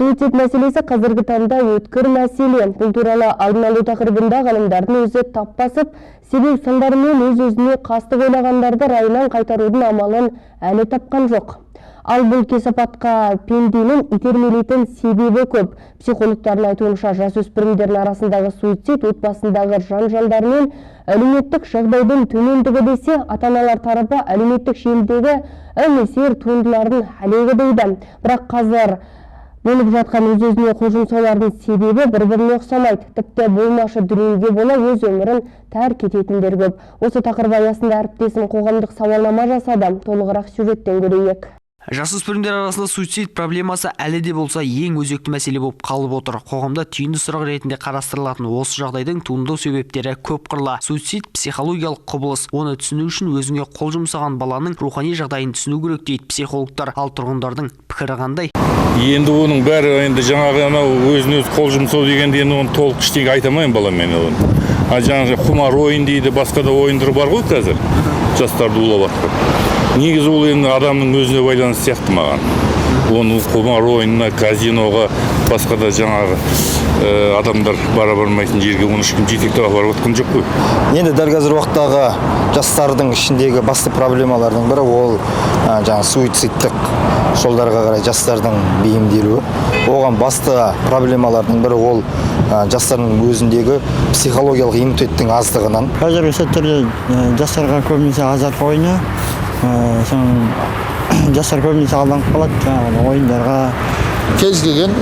Суицид мәселесі қазіргі таңда өткір мәселе. Бұл туралы алдын алу тақырыбында ғалымдардың өзі тап басып, себеп салдарымен өз-өзіне қастық ойлағандарды райынан қайтарудың амалын әлі тапқан жоқ. Ал бұл кесапатқа пенденің итермелейтін себебі көп. Психологтардың айтуынша, жасөспірімдердің арасындағы суицид отбасындағы жанжалдар мен әлеуметтік жағдайдың төмендігі десе, ата-аналар тарапы әлеуметтік желідегі әуесер туындылардың әлегі дейді. Бірақ қазір болып жатқан өз-өзіне қол жұмсаулардың себебі бір-біріне ұқсамайды. Тіпті болмашы дүниеге бола өз өмірін тәрк ететіндер көп. Осы тақырып аясында әріптесім қоғамдық сауалнама жасады. Толығырақ сюжеттен көрейік. Жасөспірімдер арасында суицид проблемасы әлі де болса ең өзекті мәселе болып қалып отыр. Қоғамда түйінді сұрақ ретінде қарастырылатын осы жағдайдың туындау себептері көп қырлы. Суицид психологиялық құбылыс. Оны түсіну үшін өзіңе қол жұмсаған баланың рухани жағдайын түсіну керек дейді психологтар. Ал тұрғындардың пікірі қандай? Енді оның бәрі, енді жаңағы анау өзін өзі қол жұмсау дегенде, енді оны толық ештеңе айта алмаймын, балам, мен оны. А жаңағы құмар ойын дейді, басқа да ойындар бар ғой қазір жастарды улап жатқан. Негізі ол енді адамның өзіне байланысты сияқты маған. Оны құмар ойынына, казиноға, басқа да жаңағы адамдар бара бармайтын жерге оны ешкім жетектеп апарып жатқан жоқ қой. Енді дәл қазір уақыттағы жастардың ішіндегі басты проблемалардың бірі ол жаңағы суицидтік жолдарға қарай жастардың бейімделуі. Оған басты проблемалардың бірі ол жастардың өзіндегі психологиялық иммунитеттің аздығынан. Қазіргі сәттерде жастарға көбінесе азарт ойыны, соның жастар көбінесе алданып қалады жаңағы ойындарға. Кез келген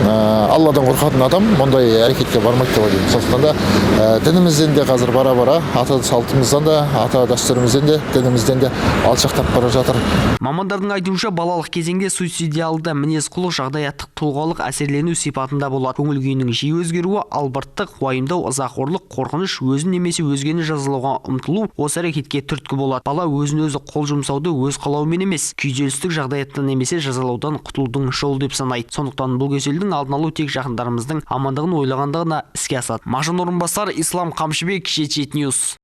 Алладан қорқатын адам мұндай әрекетке бармайды деп ойлаймын. Сондықтан да дінімізден де қазір бара бара ата салтымыздан да, ата дәстүрімізден де, дінімізден де алшақтап бара жатыр. Мамандардың айтуынша, балалық кезеңде суицидиалды мінез құлық жағдаяттық, тұлғалық әсерлену сипатында болады. Көңіл күйінің жиі өзгеруі, албырттық, уайымдау, ызақорлық, қорқыныш, өзін немесе өзгені жазалауға ұмтылу осы әрекетке түрткі болады. Бала өзін өзі қол жұмсауды өз қалауымен емес, күйзелістік жағдаяттан немесе жазалаудан құтылудың жолы деп санайды. Сондықтан бұл кеселдің алдын алу тек жақындарымыздың амандығын ойлағанда ғана іске асады. Мағжан Орынбасар, Ислам Қамшыбек, 77 News.